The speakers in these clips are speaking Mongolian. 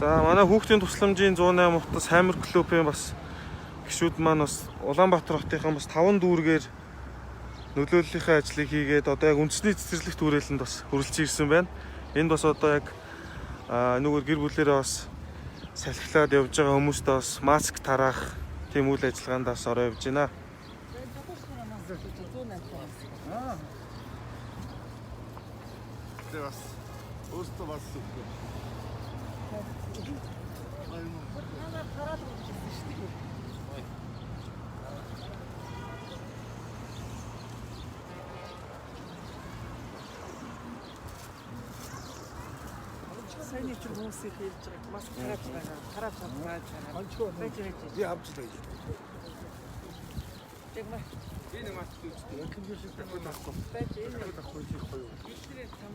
За, манай хүүхдийн тусламжийн 108 утас Хаймар клубын бас гишүүд маань бас Улаанбаатар хотынхон бас 5 дүүргээр нөлөөллийнхээ ажлыг хийгээд одоо яг үндэсний цэцэрлэгт хүрээлэнд бас хүрэлцэн ирсэн байна. Энд бас одоо яг нүгээр гэр бүлээрээ бас салхилаад явж байгаа хүмүүстээ бас маск тараах тийм үйл ажиллагаанд бас ороо явж байна. Тэгээ бас өөртөө бас үгүй. Саяны чинь хүмүүс их хэлж байгаа. Маск тарааж байгаа. Тарааж тарааж байгаа. Байж байж. Би авч лээ. Яг ма. Би нэг маск үүсдэг. Байхгүй. Байж энэ Байхгүй хийх гоё. илтрээ там.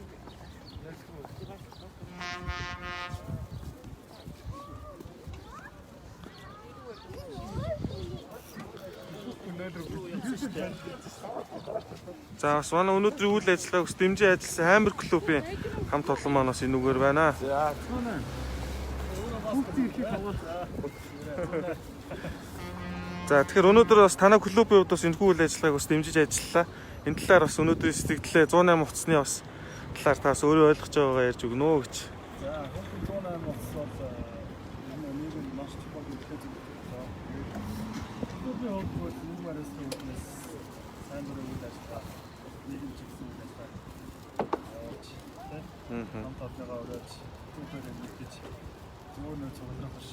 За, бас манай өнөөдрийн үйл ажиллагааг бас дэмжин ажилласан Хаймар клубын хамт олон маань бас энүүгээр байна. За. За, тэгэхээр өнөөдөр бас танай клубын хувьд бас энэхүү үйл ажиллагааг бас дэмжиж ажиллалаа. Энэ талаар бас өнөөдрийн сэтгэлдээ 108 утасны бас талаар таас өөрөө ойлгож байгаагаа ярьж өгнө үү гэж. За, хүүхдийн 108 утас бол энэ нийгэм маш чухал нөлөө үзүүлдэг. Клубын хувьд бол нийгэм ариусгын үүднээс сайн дурын үйл ажиллагаа, нийгэм чигсэн үйл ажиллагаа явуулж, тэ? Хамт олонныгоо уриалж, түүхээр нэгдэж, зүгээр нөө цуглах биш,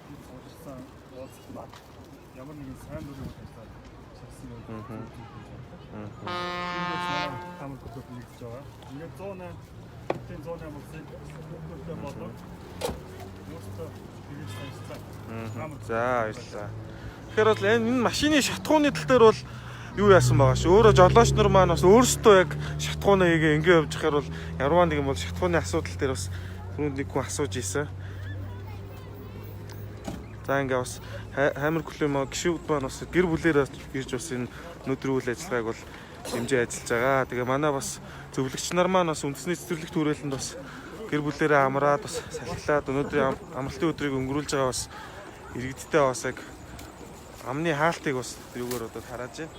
би цугласан уулзалт маань ямар нэгэн сайн дурын үйл ажиллагаа чигсэн юм үзүүлэх гэж боддог. Ингээд манай хамар клуб нэгдэж байгаа. Ингээд 108 тийм 108 улсыг хүүхдүүдтэй болон өөрсдөө тэгж танилцсан. Хамар За, баярлалаа. Тэгэхээр бол энэ машины шатхууны тал дээр бол юу яасан байгаа шүү. Өөрөө жолооч нар маань бас өөрсдөө яг шатхуунаа хийгээ ингэ явж байхаар бол ямарваа нэгэн бол шатхууны асуудал дээр бас түрүүнд нэг хүн асууж исэн. За, ингээ бас Хаймар клубын гишүүд маань бас гэр бүлээр ирж бас энэ өнөөдрийн үйл ажиллагааг бол дэмжин ажиллаж байгаа. Тэгээ манай бас зөвлөгч нар маань бас үндэсний цэцэрлэгт хүрээлэнд бас гэр бүлээрээ амраад бас салхилаад өнөөдрийн амралтын өдрийг өнгөрүүлж байгаа бас иргэдтэй бас яг амны хаалтыг бас юугаар одоо тарааж байна.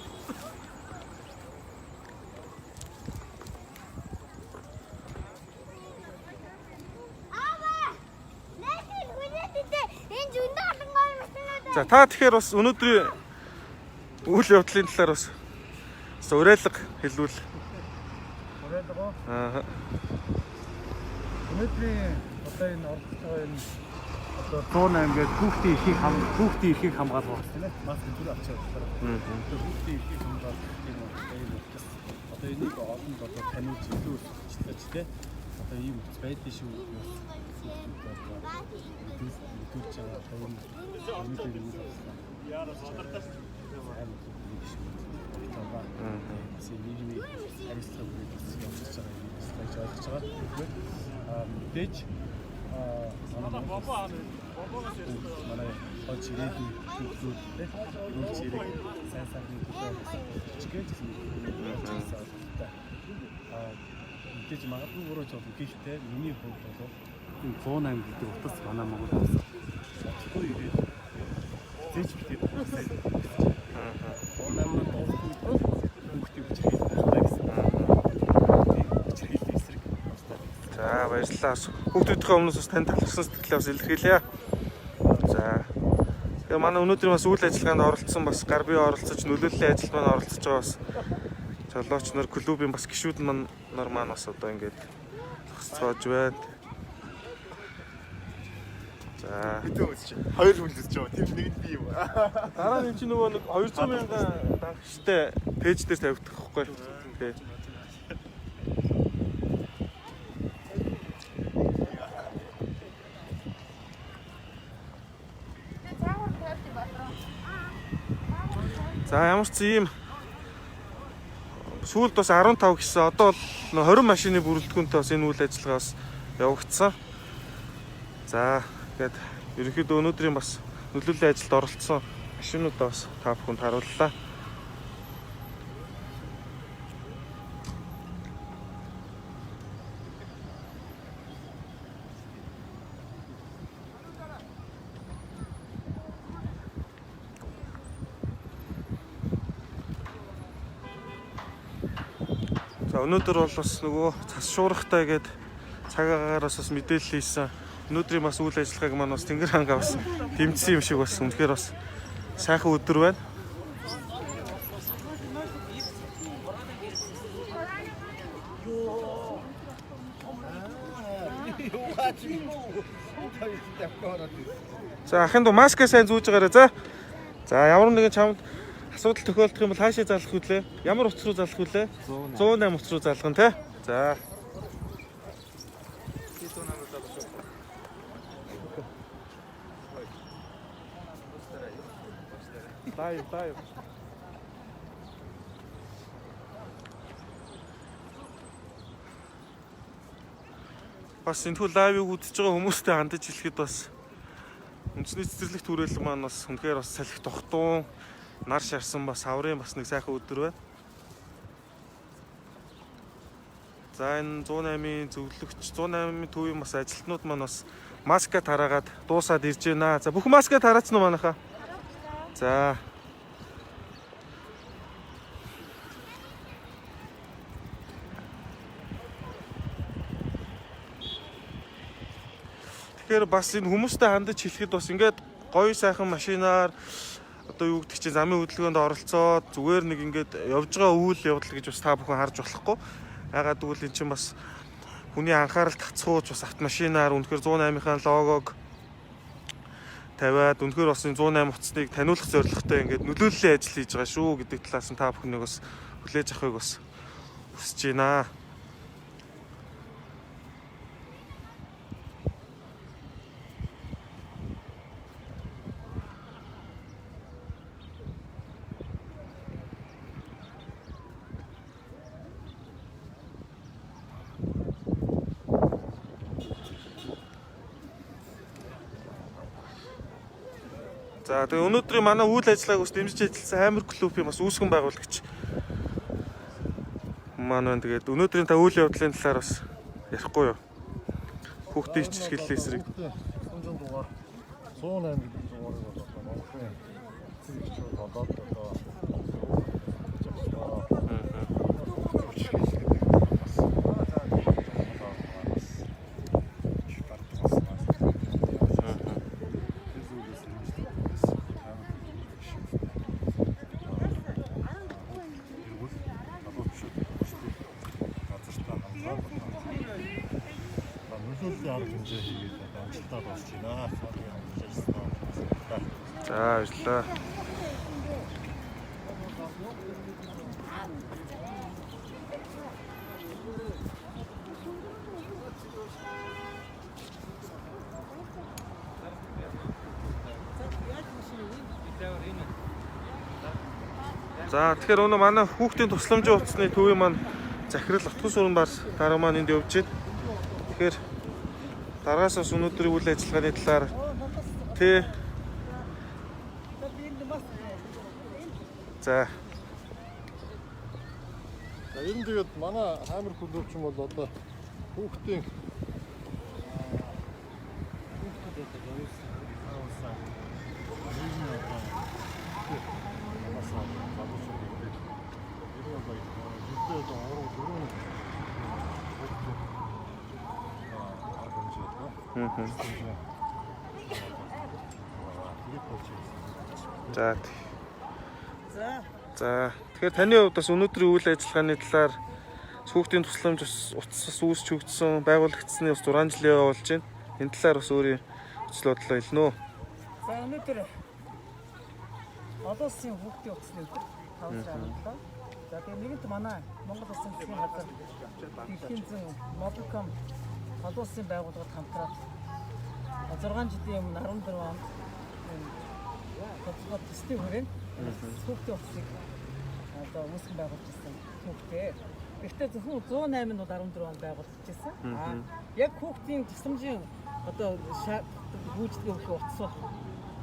Энэ зөндөө олон гоё машинууд. За, та тэгэхээр бас өнөөдрийн үйл явдлын талаар бас уриалга хэлвэл. Уриалга. Аа. Өнөөдрийн одоо энэ оролцож байгаа энэ одоо 108 гээд хүүхдийн эрхийг хамгаалах байх тийм ээ. Маск түр авчаад болохоор. Одоо хүүхдийн эрхийг хамгаалах тийм одоо энэ утас одоо энийг олонд одоо таниулж илүү сурталчлаж тийм одоо ийм утас байдгийн шүү гэдэг бас хүүхдүүд одоо мэдүүлж байгаа одоо энэ өнөөдрийн үйл ажиллагаа. Сайн нэг шүү. Одоо бас энэ нийгмийн хариуцлага бүрээд бас явуулж байгаа юм бас гэж ойлгож байгаа. Тэгэхээр мэдээж манай манай хойч ирээдүйн хүүхдүүд те нүүлж ирэх сайн сайхны төлөө бас хичээх гэсэн ойлголттой. Мэдээж магадгүй буруу ч болно. Гэхдээ миний хувьд бол энэ 108 гэдэг утас манай Монгол улс удахгүй ирээд зээж битээ тусаад 108-аар дуусах бол хүүхдийн хүчирхийлэл байхгүй гэсэн. Хүчирхийллийн эсрэг бусдад. За, баярлалаа. Хүүхдүүдийнхээ өмнөөс бас тань талархсан сэтгэлээ бас илэрхийлье. За. Тэгээ манай өнөөдрийн бас үйл ажиллагаанд оролцсон бас гар бие оролцож нөлөөллийн ажилд маань оролцож байгаа бас жолооч нар клубын бас гишүүд маань нар маань бас одоо ингээд зогсцоож байна. За. Хэдэн үзэж байна? Хоёр хүн үзэж байгаа. Тэр нэг нь би юм. Дараа нь энэ чинь нөгөө нэг 200 мянган дагагчтай пэйж дээр тавигдах байхгүй. Тий. За, ямар ч ийм сүүлд бас 15 гэсэн. Одоо бол 20 машины бүрэлдэхүүнтэй бас энэ үйл ажиллагаа бас явагдсан. За, тэгээд ерөнхийдөө өнөөдрийн бас нөлөөллийн ажилд оролцсон машинуудаа бас та бүхэнд харууллаа. За өнөөдөр бол бас нөгөө цас шуурхтай гээд цаг агаараас бас мэдээлэл хийсэн. Өнөөдрийн бас үйл ажиллагааг маань бас Тэнгэр хангаа бас дэмжсэн юм шиг бас үнэхээр бас сайхан өдөр байна. За ахын дүү маска сайн зүүж байгаарай за. За ямар нэгэн чамд асуудал тохиолдох юм бол хаашаа залах вүлээ? Ямар утас руу залах вүлээ? 108 утас руу залах нь те. За. Live, live. Бас энэхүү live ыг үзэж байгаа хүмүүстэй хандаж хэлэхэд бас үндэсний цэцэрлэг түрээлэн маань бас үнэхээр бас салхи тогтун нар шарсан бас аврын бас нэг сайхан өдөр байна. За энэ 108-ийн зөвлөгч 108-ийн төвийн бас ажилтнууд маань бас маска тараагаад дуусаад ирж байна. За бүх маска тараацсан уу манайхаа? За. Тэгэхээр бас энэ хүмүүстэй хандаж хэлэхэд бас ингээд гоё сайхан машинаар одоо юу гэдэг чинь замын хөдөлгөөнд оролцоод зүгээр нэг ингээд явж байгаа үйл явдал гэж бас та бүхэн харж болохгүй. Ягаад гэвэл эн чинь бас хүний анхаарал татцгууч бас автомашинаар үнэхээр 108-ийн логог тавиад үнэхээр бас энэ 108 утасныг таниулах зорилготой ингээд нөлөөллийн ажил хийж байгаа шүү гэдэг талаас нь та бүхнийг бас хүлээж авахыг бас хүсэж байна. За тэгээ өнөөдрийн манай үйл ажиллагааг бас дэмжиж ажилласан Амар клубын бас үүсгэн байгуулагч маань байна. Тэгээд өнөөдрийн та үйл явдлын талаар бас ярихгүй юу? Хүүхдийн хичээллийн эсрэг. Тусламжийн дугаар 108 гэдэг дугаарыг бол одоо Монголын эцэг эхчүүд болоод одоо нөлөөллийн арга хэмжээ хийгээд одоо амжилттай болж байна. За баярлалаа. За тэгэхээр өнөө манай хүүхдийн тусламжийн утасны төвийн маань захирал Отгон сүрэн бар дараа маань энд явж байна. Тэгэхээр дараагаас бас өнөөдрийн үйл ажиллагааны талаар тий. За. За ер нь тэгээд манай Хамар клуб ч юм бол одоо хүүхдийн хүүхдүүд одоо зориулсан нийгмийн одоо манасаа залуучууд гэдэг ер нь бол жилдээ одоо 3 4 хүүхдүүд арга хэмжээ одоо тэгээд болж байна. За. За. За. Тэгэхээр таны хувьд бас өнөөдрийн үйл ажиллагааны талаар хүүхдийн тусламж бас утас бас үүсч хөгжсөн байгуулагдсаны бас 6 жилийн болж байна. Энэ талаар бас өөрийн үзэл бодлоо хэлнэ үү? За өнөөдөр олон улсын хүүхдийн утасны өдөр 5 сарын 17. За тэгээ нэгэнт манай Монгол Улсын засгийн газар Дэлхийн зэн Mobicom олон улсын байгууллагад хамтраад 6 жилийн өмнө 14 онд энэ тодорхой төслийн хүрээнд хүүхдийн утсыг одоо үүсгэн байгуулж ирсэн түүхтэй. Гэхдээ зөвхөн 108 нь бол 14 онд байгуулагдаж ирсэн. Аа яг хүүхдийн тусламжийн одоо гүйцэтгэх өгөх утас бол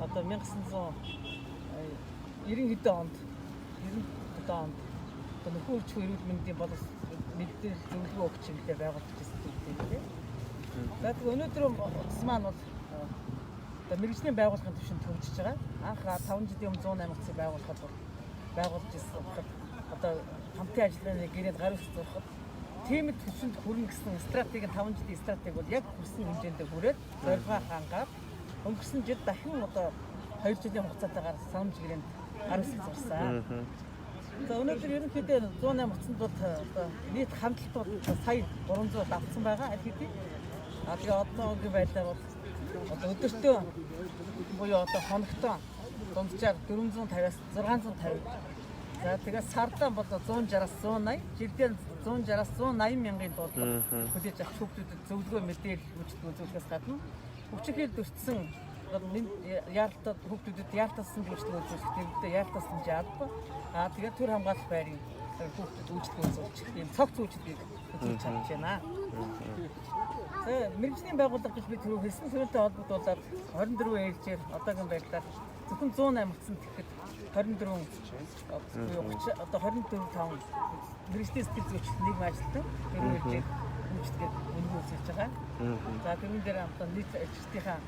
одоо 1990 хэдэн онд 97 онд одоо нөхөн өвчгөн эрүүл мэндийн боловс мэдээлэл зөвлөгөө өгч чиглэлээр байгуулагдаж ирсэн түүхтэй. За тэгээ өнөөдөр утас маань бол одоо мэргэжлийн байгууллагын түвшинд төвжиж байгаа. Анх 5 жилийн өмнө 108 утсыг байгуулахад бол байгуулж ирсэн болоход одоо хамтын ажиллагааны гэрээнд гар үс зурхад тиймд түвшинд хүрнэ гэсэн стратегийн 5 жилийн стратеги бол яг хүрсэн хэмжээндээ хүрээд зорилгоо хангаад өнгөрсөн жил дахин одоо 2 жилийн хугацаатаагаар санамж гэрээнд гар үсэг зурсан. За өнөөдөр ерөнхийдөө 108 утсанд бол одоо нийт хамтлалт бол сая 300 давтсан байгаа аль хэдийн. А тэгээ одоогийн байдлаар бол одоо өдөртөө буюу одоо хоногтоо дунджаар 450-аас 650. За тэгээ сардаа бол 160-аас 180, жилдээ 160-аас 180 мянган доллар хүлээж авах хүүхдүүдэд зөвлөгөө мэдээлэл үйлчилгээ үзүүлэхээс гадна хүчирхийлэлд өртсөн яалтад хүүхдүүдэд яалтасан үйлчилгээ үзүүлэх тэрэгдээ яалтасан жаалба. Аа тэгээд төр хамгаалах байрын хүүхдүүд үйлчилгээ үзүүлчих ийм цогц үйлчилгээг үзүүлж чадж байна. За мэргэжлийн байгууллага гэж би түрүү хэлсэн сүүлтэй холбогдуулаад 24 ээлжээр одоогийн байдлаар зөвхөн 108 утсан тэгэхэд 24 буюу 30 одоо 24 5 мэргэжлийн сэтгэл зүйч нийгэм ажилтан дөрвөн ээлжээр үйлчилгээг үнэгүй үзүүлж байгаа. За тэрэн дээр одоо нийт ажилтныхаа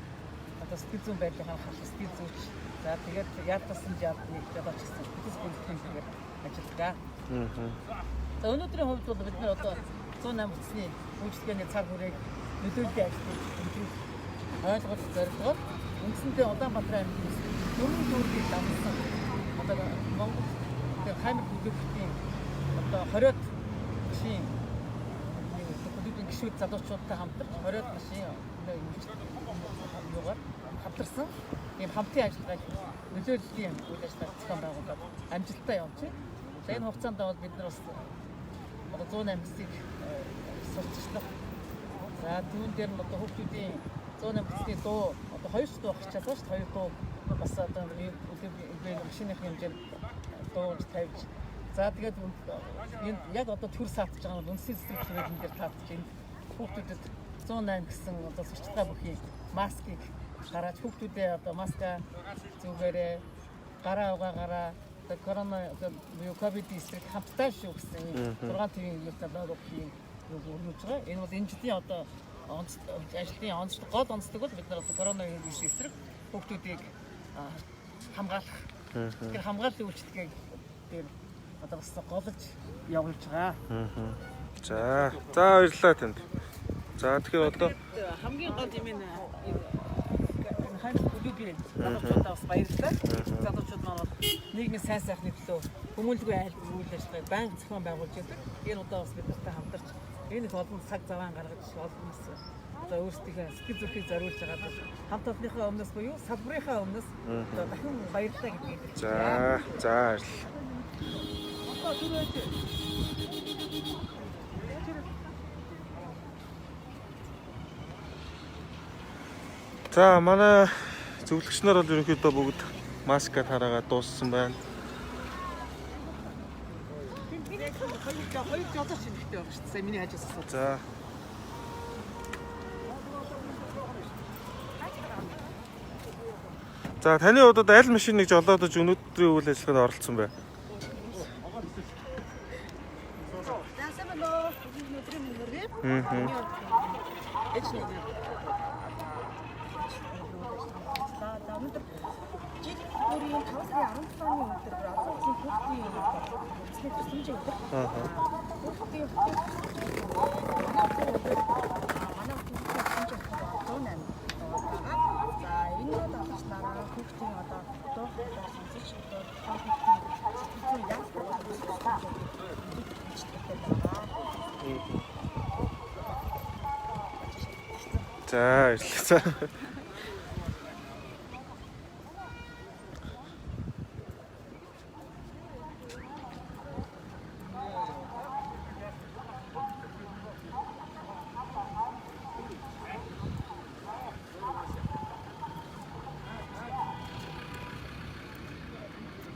одоо сэтгэл зүйн байдлынхаа харах сэтгэл зүйч за тэгээд яалтсан жаалбны жолооч гэсэн бүтээс бүртгэн ажилладаг. За өнөөдрийн хувьд бол бид нар одоо 108 утасны үйлчилгээний цаг хүрээг нөлөөллийн ажлыг өндөрлөх ойлголт зорилгоор үндсэндээ Улаанбаатар аймгийн дөрвөн дүүргийг дагсан одоо Монгол хаймар бүлэгтийн одоо 20-од машин бүлгийн гишүүд залуучуудтай хамтарч 20-од машин юугаар хамтарсан ийм хамтын ажиллагааг нөлөөллийн үйл ажиллагааг зохион байгуулад амжилттай явж байна. За энэ хугацаанд бол бид нар бас одоо 108 хэсгийг сурталчлах. За түүн дээр нь одоо хүүхдүүдийн 108 хэсгийн дуу одоо хоёр ч дуу хичээлсэн шүү дээ. Хоёр дуу бас одоо машиныхын хэмжээнд дууж тавьж. За тэгээд энд яг одоо төр саатж байгаа нь үндэсний цэцэрлэг хүрээлэн дээр таатж энд хүүхдүүдэд 108 гэсэн одоо сурчлагаа бүхий маскыг гараад хүүхдүүдээ одоо маска зүгээрээ гараа угаагаараа одоо корона одоо буюу ковид эсрэг хамтдаа шүү гэсэн 6 твийн юутай лого бүхий юг өрнөж байгаа. Энэ бол энэ жилийн одоо ажлын онцлог гол онцлог бол бид нар одоо коронавирус эсрэг хүүхдүүдийг хамгаалах. Тэгэхээр хамгааллын үйлчилгээг дээр одоо бас голж явуулж байгаа. За. За баярлалаа танд. За тэгэхээр одоо хамгийн гол юм энэ хаймар бүлгийн залуучуудаа бас баярлалаа. Залуучууд маань бол нийгмийн сайн сайхны төлөө хүмүүлгүй үйл ажиллагааг байнга зохион байгуулж байдаг. Энэ удаа бас бид нартай хамтарч энэ их олон цаг заваан гаргаж олон бас одоо өөрсдийнхээ сэтгэл зүрхийг зориулж байгаа бол хамт олонныхоо өмнөөс буюу салбарынхаа өмнөөс одоо дахин баярлалаа гэдгийг за за баярлалаа. За манай зөвлөгч нар бол ерөнхийдөө бүгд маска тараагаад дууссан байна. Хоёр жолооч эмэгтэй байгаа шүү дээ. Сая миний хажаас асуусан. За. За таны хувьд одоо аль машиныг жолоодож өнөөдрийн үйл ажиллагаанд оролцсон бэ? За сайн байна уу? Өнөөдрийн мөрөө. Ээж нэг. За өнөөдөр жил бүрийн 5 сарын 17-ны өдөр бүр олон улсын хүүхдийн үндэсний тусламжийн өдөр. Хүүхдийн манай хүүхдийн тусламжийн өдөр 108 байгаа. За энэ бол алгаж дараа хүүхдийн одоо дуу хоолой сонсож одоо хүүхдийн сэтгэл зүйн яаж үйлчлэгтэй байгаа. За баярлалаа. За.